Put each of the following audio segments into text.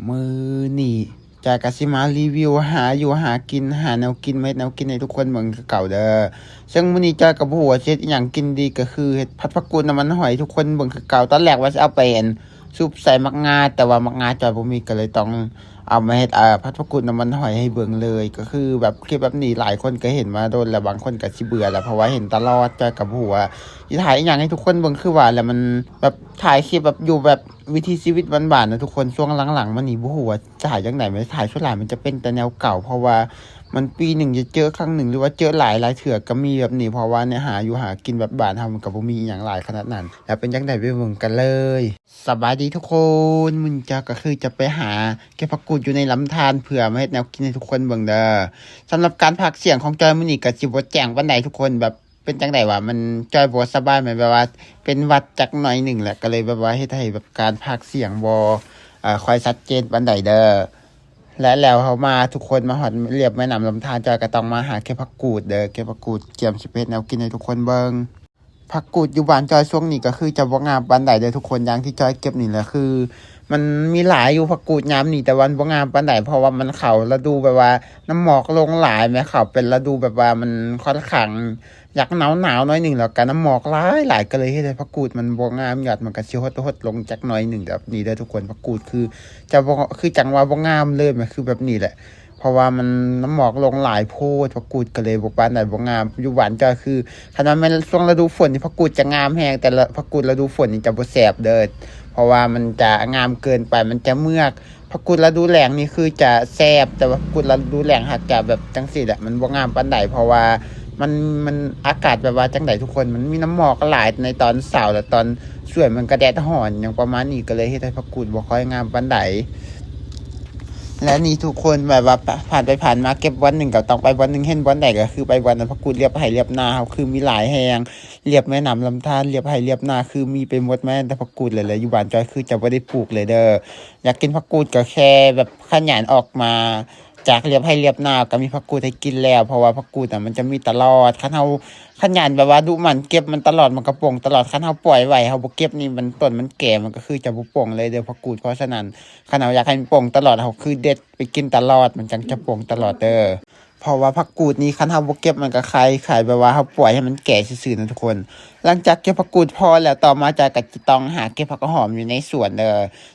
ມື້ນີ້ຈອຍກໍຊິມາຣີວິວຫາຢູ່ຫາກິນ ຫາແນວກິນມາເຮັດແນວກິນໃຫ້ທຸກຄົນເບິ່ງຄືເກົ່າເດີ. ເຊິ່ງມື້ນີ້ຈອຍກໍບໍ່ຮູ້ວ່າຊິເຮັດອີ່ຫຍັງກິນດີ ກໍຄືເຮັດຜັດຜັກກູດນ້ຳມັນຫອຍໃຫ້ທຸກຄົນເບິ່ງຄືເກົ່າ. ຕອນແລກວ່າຊິເອົາໄປ ອັນ ຊຸບໃສ່ໝາກງາ ແຕ່ວ່າໝາກງາຈອຍບໍ່ມີ ກໍເລີຍຕ້ອງເອົາມາເຮັດ ເອີ ຜັດຜັກກູດນ້ຳມັນຫອຍໃຫ້ເບິ່ງເລີຍ. ກໍຄືແບບຄລິບແບບນີ້ຫຼາຍຄົນກໍເຫັນມາດົນແລ້ວ ບາງຄົນກໍຊິເບື່ອແລ້ວ ເພາະວ່າເຫັນຕະຫຼອດ. ຈອຍກໍບໍ່ຮູ້ວ່າຊິຖ່າຍອີ່ຫຍັງໃຫ້ທຸກຄົນເບິ່ງ ຄືວ່າແລ້ວມັນແບບ ຖ່າຍຄລິບແບບຢູ່ແບບວິຖີຊີວິດບ້ານໆນະທຸກຄົນ. ຊ່ວງຫຼັງໆມານີ້ບໍ່ຮູ້ວ່າຈະຖ່າຍຈັ່ງໃດ ມັນຖ່າຍສ່ວນຫຼາຍມັນຈະເປັນແຕ່ແນວເກົ່າ ເພາະວ່າມັນປີໜຶ່ງຈະເຈີຄັ້ງໜຶ່ງ ຫຼືວ່າເຈີຫຼາຍໆເທື່ອກໍມີແບບນີ້ ເພາະວ່າແນວຫາຢູ່ຫາກິນແບບບ້ານເຮົາມັນກໍບໍ່ມີອີ່ຫຍັງຫຼາຍຂະໜາດນັ້ນ. ແລ້ວເປັນຈັ່ງໃດໄປເບິ່ງກັນເລີຍ. ສະບາຍດີທຸກຄົນ ມື້ນີ້ຈອຍກໍຄືຈະໄປຫາເກັບຜັກກູດຢູ່ໃນລຳທານ ເພື່ອມາເຮັດແນວກິນໃຫ້ທຸກຄົນເບິ່ງເດີ. ສຳລັບການພາກສຽງຂອງຈອຍມື້ນີ້ກໍຊິບໍ່ແຈ້ງປານໃດທຸກຄົນ ແບບ ເປັນຈັ່ງໃດວະ ມັນ ຈອຍບໍ່ສະບາຍ ແມ່ນແບບວ່າເປັນຫວັດຈັກໜ້ອຍໜຶ່ງແຫຼະ ກໍເລີຍແບບວ່າເຮັດໃຫ້ແບບການພາກສຽງບໍ່ ເອີ ຄ່ອຍຊັດເຈນປານໃດເດີ. ແລະແລ້ວເຮົາມາ ທຸກຄົນມາຮອດລຽບແມ່ນ້ຳລຳທານ ຈອຍກໍຕ້ອງມາຫາເກັບຜັກກູດເດີ ເກັບຜັກກູດ ກຽມຊິໄປເຮັດແນວກິນໃຫ້ທຸກຄົນເບິ່ງ. ຜັກກູດຢູ່ບ້ານຈອຍຊ່ວງນີ້ກໍຄືຈະບໍ່ງາມປານໃດເດີທຸກຄົນ ຢ່າງທີ່ຈອຍເກັບນີ້ແຫຼະ ຄືມັນມີຫຼາຍຢູ່ຜັກກູດຍາມນີ້ ແຕ່ວ່າມັນບໍ່ງາມປານໃດ ເພາະວ່າມັນເຂົ້າລະດູແບບວ່ານ້ຳໝອກລົງຫຼາຍແໝ່ ເຂົ້າເປັນລະດູແບບວ່າມັນຄ່ອນຂ້າງ ຢາກໜາວໆໜ້ອຍໜຶ່ງ ແລ້ວກໍນ້ຳໝອກຫຼາຍໆ ກໍເລີຍເຮັດໃຫ້ຜັກກູດມັນບໍ່ງາມ ຍອດມັນກໍຊິຫົດໆລົງຈັກໜ້ອຍໜຶ່ງແບບນີ້ເດີທຸກຄົນ. ຜັກກູດຄືຈະບໍ່ ຄືຈັ່ງວ່າບໍ່ງາມເລີຍ ມັນຄືແບບນີ້ແຫຼະ ເພາະວ່າມັນນ້ຳໝອກລົງຫຼາຍໂພດ ຜັກກູດກໍເລີຍບໍ່ປານໃດ ບໍ່ງາມ. ຢູ່ບ້ານຈອຍຄື ຄັນວ່າແມ່ນຊ່ວງລະດູຝົນນີ້ ຜັກກູດຈະງາມແຮງ ແຕ່ລະ ຜັກກູດລະດູຝົນນີ້ຈະບໍ່ແຊບເດີ ເພາະວ່າມັນຈະງາມເກີນໄປ ມັນຈະເມືອກ. ຜັກກູດລະດູແລ້ງນີ້ຄືຈະແຊບ ແຕ່ວ່າຜັກກູດລະດູແລ້ງຫາກຈະແບບຈັ່ງຊີ້ແຫຼະ ມັນບໍ່ງາມປານໃດ ເພາະວ່າມັນ ມັນອາກາດແບບວ່າຈັ່ງໃດທຸກຄົນ ມັນມີນ້ຳໝອກຫຼາຍໃນຕອນເຊົ້າ ແລະຕອນສວຍມັນກໍແດດຮ້ອນ ຫຍັງປະມານນີ້ ກໍເລີຍເຮັດໃຫ້ຜັກກູດບໍ່ຄ່ອຍງາມປານໃດ. ແລະນີ້ທຸກຄົນ ແບບວ່າຜ່ານໄປຜ່ານມາ ເກັບບ່ອນໜຶ່ງກໍຕ້ອງໄປບ່ອນໜຶ່ງ ເຫັນບ່ອນໃດກໍຄືໄປບ່ອນນັ້ນ. ຜັກກູດລຽບໄຮ່ລຽບນາເຮົາຄືມີຫຼາຍແຮງ ລຽບແມ່ນ້ຳລຳທານ ລຽບໄຮ່ລຽບນາຄືມີໄປໝົດ ແມ່ນແຕ່ຜັກກູດເລີຍແຫຼະ. ຢູ່ບ້ານຈອຍຄືຈະບໍ່ໄດ້ປູກເລີຍເດີ ຢາກກິນຜັກກູດກໍແຄ່ແບບຂະຫຍັນອອກມາຈາກລຽບໄຮ່ລຽບນາກໍມີຜັກກູດໃຫ້ກິນແລ້ວ ເພາະວ່າຜັກກູດນະມັນຈະມີຕະຫຼອດ. ຄັນເຮົາຂະຫຍັນແບບວ່າດຸໝັ່ນເກັບມັນຕະຫຼອດ ມັນກໍປົ່ງຕະຫຼອດ. ຄັນເຮົາປ່ອຍໄວ້ ເຮົາບໍ່ເກັບນີ້ ມັນ ຕົ້ນມັນແກ່ ມັນກໍຄືຈະບໍ່ປົ່ງເລີຍເດີຜັກກູດ. ເພາະສະນັ້ນ ຄັນເຮົາຢາກໃຫ້ມັນປົ່ງຕະຫຼອດ ເຮົາຄືເດັດໄປກິນຕະຫຼອດ ມັນຈັ່ງຈະປົ່ງຕະຫຼອດເດີ. ເພາະວ່າຜັກກູດນີ້ ຄັນເຮົາບໍ່ເກັບມັນກໍຄາຍ ຄາຍແບບວ່າເຮົາປ່ອຍໃຫ້ມັນແກ່ຊື່ໆນະທຸກຄົນ. ຫຼັງຈາກເກັບຜັກກູດພໍແລ້ວ ຕໍ່ມາຈອຍກໍຈະຕ້ອງຫາເກັບຜັກຫອມຢູ່ໃນສວນເດີ.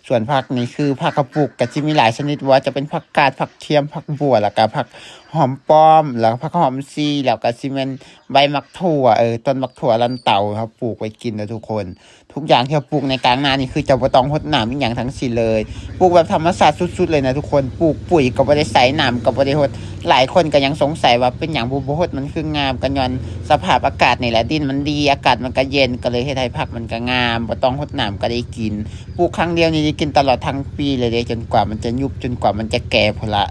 ສວນຜັກນີ້ຄືຜັກເຮົາປູກກໍຊິມີຫຼາຍຊະນິດ ບໍ່ວ່າຈະເປັນຜັກກາດ ຜັກທຽມ ຜັກບົ່ວ ແລ້ວກໍຜັກຫອມປ້ອມ ແລ້ວກໍຜັກຫອມຊີ ແລ້ວກໍຊິແມ່ນໃບໝາກຖົ່ວ ເອີ ຕົ້ນໝາກຖົ່ວລັນເຕົາ ເຮົາປູກໄວ້ກິນເດີທຸກຄົນ. ທຸກຢ່າງທີ່ເຮົາປູກໃນກາງນານີ້ ຄືຈະບໍ່ຕ້ອງຫົດນ້ຳອີ່ຫຍັງທັງສິ້ນເລີຍ ປູກແບບທຳມະຊາດສຸດໆເລີຍນະທຸກຄົນ. ປູກປຸ໋ຍກໍບໍ່ໄດ້ໃສ່ ນ້ຳກໍບໍ່ໄດ້ຫົດ. ຫຼາຍຄົນກໍຍັງສົງໄສວ່າເປັນຫຍັງບໍ່ ບໍ່ຫົດມັນຄືງາມ ກໍຍ້ອນສະພາບອາກາດນີ້ແຫຼະ ດິນມັນດີ ອາກາດມັນກໍເຢັນ ກໍເລີຍເຮັດໃຫ້ຜັກມັນກໍງາມ ບໍ່ຕ້ອງຫົດນ້ຳກໍໄດ້ກິນ. ປູກຄັ້ງດຽວນີ້ໄດ້ກິນຕະຫຼອດທັງປີເລີຍເດ້ ຈົນກວ່າມັນຈະຍຸບ ຈົນກວ່າມັນຈະແກ່ພຸ້ນລະ.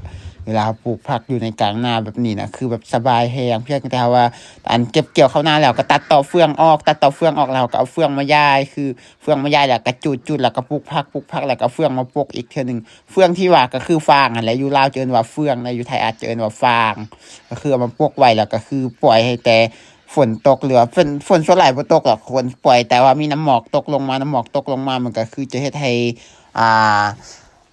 ເວລາເຮົາປູກຜັກຢູ່ໃນກາງນາແບບນີ້ນະ ຄືແບບສະບາຍແຮງ ພຽງແຕ່ເຮົາວ່າ ອັນເກັບກ່ຽວເຂົ້ານາແລ້ວກໍຕັດຕໍເຟືອງອອກ ຕັດຕໍເຟືອງອອກແລ້ວກໍເອົາເຟືອງມາຢາຍ ຄືເຟືອງມາຢາຍແລ້ວກໍຈູດ ຈູດແລ້ວກໍປູກຜັກ ປູກຜັກແລ້ວກໍເຟືອງມາປົກອີກເທື່ອໜຶ່ງ. ເຟືອງທີ່ວ່າກໍຄືຟາງຫັ້ນແຫຼະ ຢູ່ລາວຈະເອີ້ນວ່າເຟືອງນະ ຢູ່ໄທອາດຈະເອີ້ນວ່າຟາງ. ກໍຄືເອົາມາປົກໄວ້ແລ້ວກໍຄືປ່ອຍໃຫ້ແຕ່ຝົນຕົກ ຫຼືວ່າຝົນ ຝົນສ່ວນຫຼາຍບໍ່ຕົກດອກຄົນ ປ່ອຍແຕ່ວ່າມີນ້ຳໝອກຕົກລົງມາ ນ້ຳໝອກຕົກລົງມາ ມັນກໍຄືຈະເຮັດໃຫ້ ອ່າ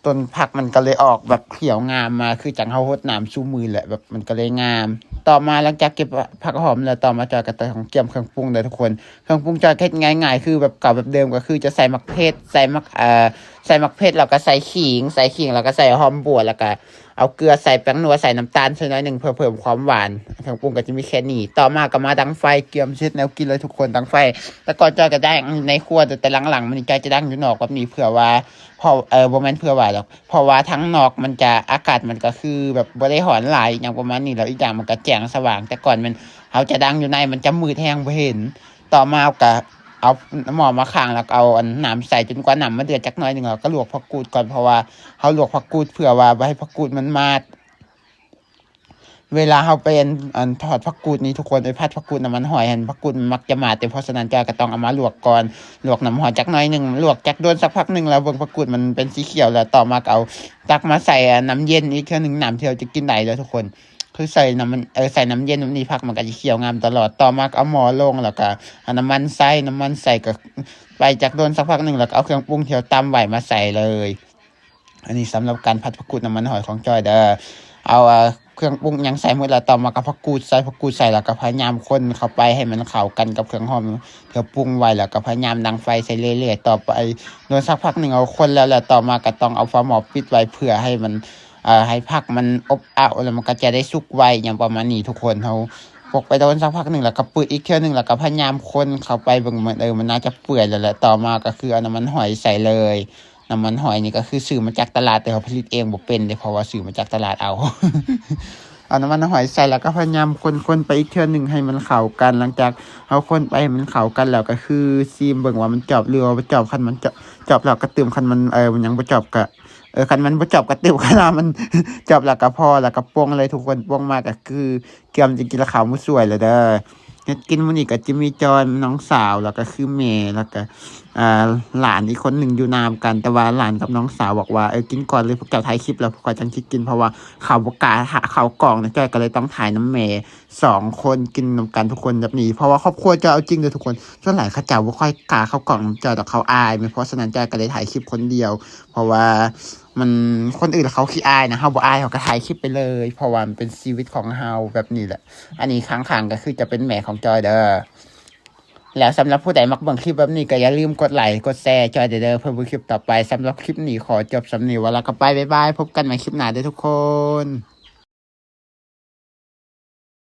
ຕົ້ນຜັກມັນກໍເລີຍອອກແບບຂຽວງາມມາ ຄືຈັ່ງເຮົາຫົດນ້ຳຊຸມື້ແຫຼະ ແບບມັນກໍເລີຍງາມ. ຕໍ່ມາຫຼັງຈາກເກັບຜັກຫອມແລ້ວ ຕໍ່ມາຈອຍກໍຕ້ອງກຽມເຄື່ອງປຸງເດີທຸກຄົນ. ເຄື່ອງປຸງຈອຍກໍເຮັດງ່າຍໆ ຄືແບບເກົ່າແບບເດີມ ກໍຄືຈະໃສ່ໝາກເຜັດ ໃສ່ໝາກ ເອີ ໃສ່ໝາກເຜັດ ແລ້ວກໍໃສ່ຂີງ ໃສ່ຂີງ ແລ້ວກໍໃສ່ຫອມບົ່ວ ແລ້ວກໍເອົາເກືອໃສ່ ແປ້ງນົວໃສ່ ນ້ຳຕານໃສ່ໜ້ອຍໜຶ່ງ ເພື່ອເພີ່ມຄວາມຫວານ. ເຄື່ອງປຸງກໍຈະມີແຄ່ນີ້. ຕໍ່ມາກໍມາດັງໄຟ ກຽມເຮັດແນວກິນເລີຍທຸກຄົນ. ດັງໄຟ ແຕ່ກ່ອນຈອຍກໍດັງໃນຄົວ ແຕ່ຫຼັງໆມານີ້ຈອຍຈະດັງຢູ່ນອກແບບນີ້ ເພື່ອວ່າ ເພາະ ເອີ ບໍ່ແມ່ນເພື່ອວ່າດອກ ເພາະວ່າທາງນອກມັນຈະ ອາກາດມັນກໍຄືແບບບໍ່ໄດ້ຮ້ອນຫຼາຍ ອີ່ຫຍັງປະມານນີ້ ແລ້ວອີກຢ່າງມັນກໍແຈ້ງສະຫວ່າງ. ແຕ່ກ່ອນແມ່ນເຮົາຈະດັງຢູ່ໃນ ມັນຈະມືດແຮງ ບໍ່ເຫັນ. ຕໍ່ມາເຮົາກໍເອົາໝໍ້ມາຂ້າງ ແລ້ວກໍເອົາອັນນ້ຳໃສ່ ຈົນກວ່ານ້ຳມັນເດືອດຈັກໜ້ອຍໜຶ່ງ ແລ້ວກໍລວກຜັກກູດກ່ອນ ເພາະວ່າເຮົາລວກຜັກກູດເພື່ອວ່າບໍ່ໃຫ້ຜັກກູດມັນໝາດ. ເວລາເຮົາໄປອັນ ອັນທອດຜັກກູດນີ້ທຸກຄົນ ໄປຜັດຜັກກູດນ້ຳມັນຫອຍຫັ້ນ ຜັກກູດມັນມັກຈະໝາດເດ້. ເພາະສະນັ້ນຈອຍກໍຕ້ອງເອົາມາລວກກ່ອນ ລວກນ້ຳຮ້ອນຈັກໜ້ອຍໜຶ່ງ ລວກຈັກດົນສັກພັກໜຶ່ງ ແລ້ວເບິ່ງຜັກກູດມັນເປັນສີຂຽວ ແລ້ວຕໍ່ມາກໍເອົາຕັກມາໃສ່ ອາ ນ້ຳເຢັນອີກເທື່ອໜຶ່ງ ນ້ຳທີ່ເຮົາຈະກິນໄດ້ເດີທຸກຄົນ. ຄືໃສ່ນ້ຳມັນ ເອີ ໃສ່ນ້ຳເຢັນແບບນີ້ ຜັກມັນກໍຈະຂຽວງາມຕະຫຼອດ. ຕໍ່ມາກໍເອົາໝໍ້ລົງ ແລ້ວກໍເອົານ້ຳມັນໃສ່ ນ້ຳມັນໃສ່ກໍໄປຈັກດົນສັກພັກໜຶ່ງ ແລ້ວກໍເອົາເຄື່ອງປຸງທີ່ເຮົາຕຳໄວ້ມາໃສ່ເລີຍ. ອັນນີ້ສຳລັບການຜັດຜັກກູດນ້ຳມັນຫອຍຂອງຈອຍເດີ. ເອົາ ເອີ ເຄື່ອງປຸງຫຍັງໃສ່ໝົດແລ້ວ ຕໍ່ມາກໍຜັກກູດໃສ່ ຜັກກູດໃສ່ ແລ້ວກໍພະຍາຍາມຄົນເຂົ້າໄປໃຫ້ມັນເຂົ້າກັນກັບເຄື່ອງຫອມທີ່ເຮົາປຸງໄວ້ ແລ້ວກໍພະຍາຍາມດັງໄຟໃສ່ເລື້ອຍໆ. ຕໍ່ໄປ ໂດນສັກພັກໜຶ່ງ ເອົາຄົນແລ້ວ ແລ້ວຕໍ່ມາກໍຕ້ອງເອົາຝາໝໍ້ປິດໄວ້ ເພື່ອໃຫ້ມັນ ເອີ ໃຫ້ຜັກມັນອົບເອົາ ແລ້ວມັນກໍຈະໄດ້ສຸກໄວ ຫຍັງປະມານນີ້ທຸກຄົນ. ເຮົາປົກໄປໂດນສັກພັກໜຶ່ງ ແລ້ວກໍເປີດອີກເທື່ອໜຶ່ງ ແລ້ວກໍພະຍາຍາມຄົນເຂົ້າໄປເບິ່ງ ມັນ ເອີ ມັນໜ້າຈະເປື່ອຍແລ້ວແຫຼະ. ຕໍ່ມາກໍຄືເອົານ້ຳມັນຫອຍໃສ່ເລີຍ. ນ້ຳມັນຫອຍນີ້ກໍຄືຊື້ມາຈາກຕະຫຼາດ ແຕ່ເຮົາຜະລິດເອງບໍ່ເປັນເດ້ ເພາະວ່າຊື້ມາຈາກຕະຫຼາດເອົາ. ເອົານ້ຳມັນຫອຍໃສ່ ແລ້ວກໍພະຍາຍາມຄົນໆໄປອີກເທື່ອໜຶ່ງໃຫ້ມັນເຂົ້າກັນ. ຫຼັງຈາກເຮົາຄົນໄປໃຫ້ມັນເຂົ້າກັນແລ້ວ ກໍຄືຊີມເບິ່ງວ່າມັນຈອບຫຼືວ່າບໍ່ຈອບ. ຄັນມັນຈອບ ຈອບແລ້ວກໍຕື່ມ ຄັນມັນ ເອີ ມັນຍັງບໍ່ຈອບກໍ ເອີ ຄັນມັນບໍ່ຈອບກໍຕື່ມ. ຄັນວ່າມັນຈອບແລ້ວກໍພໍ ແລ້ວກໍປົງເລີຍທຸກຄົນ. ປົງມາກໍຄືກຽມຈະກິນເຂົ້າໝູ່ສວຍແລ້ວເດີ. ເຮັດກິນມື້ນີ້ກໍຈະມີຈອຍ ນ້ອງສາວ ແລ້ວກໍຄືແມ່ ແລ້ວກໍ ອ່າ ຫຼານອີກຄົນໜຶ່ງຢູ່ນຳກັນ. ແຕ່ວ່າຫຼານກັບນ້ອງສາວບອກວ່າ ເອີ ກິນກ່ອນເລີຍ ພວກເຈົ້າຖ່າຍຄລິບແລ້ວ ພວກຂ້ອຍຈັ່ງຊິກິນ ເພາະວ່າເຂົາບໍ່ກ້າ ເຂົາກ່ອງນະ. ຈອຍກໍເລີຍຕ້ອງຖ່າຍນຳແມ່ສອງຄົນ ກິນນຳກັນທຸກຄົນແບບນີ້ ເພາະວ່າຄອບຄົວຈອຍເອົາຈິງເດີທຸກຄົນ. ສ່ວນຫຼາຍເຂົາເຈົ້າບໍ່ຄ່ອຍກ້າເຂົ້າກ້ອງນຳຈອຍດອກ ເຂົາອາຍ. ແມ່ນເພາະສະນັ້ນຈອຍກໍເລີຍຖ່າຍຄລິບຄົນດຽວ ເພາະວ່າມັນ ຄົນອື່ນເຂົາຂີ້ອາຍນະ ເຮົາບໍ່ອາຍ ເຮົາກໍຖ່າຍຄລິບໄປເລີຍ ເພາະວ່າມັນເປັນຊີວິດຂອງເຮົາແບບນີ້ແຫຼະ. ອັນນີ້ຂ້າງໆກໍຄືຈະເປັນແມ່ຂອງຈອຍເດີ. ແລ້ວສຳລັບຜູ້ໃດມັກເບິ່ງຄລິບແບບນີ້ ກໍຢ່າລືມກົດໄລກົດແຊໃຫ້ຈອຍແດ່ເດີ ເພື່ອເບິ່ງຄລິບຕໍ່ໄປ. ສຳລັບຄລິບນີ້ຂໍຈົບສ່ຳນີ້ ວ່າແລ້ວກໍໄປ ບາຍບາຍ ພົບກັນໃໝ່ຄລິບໜ້າເດີທຸກຄົນ.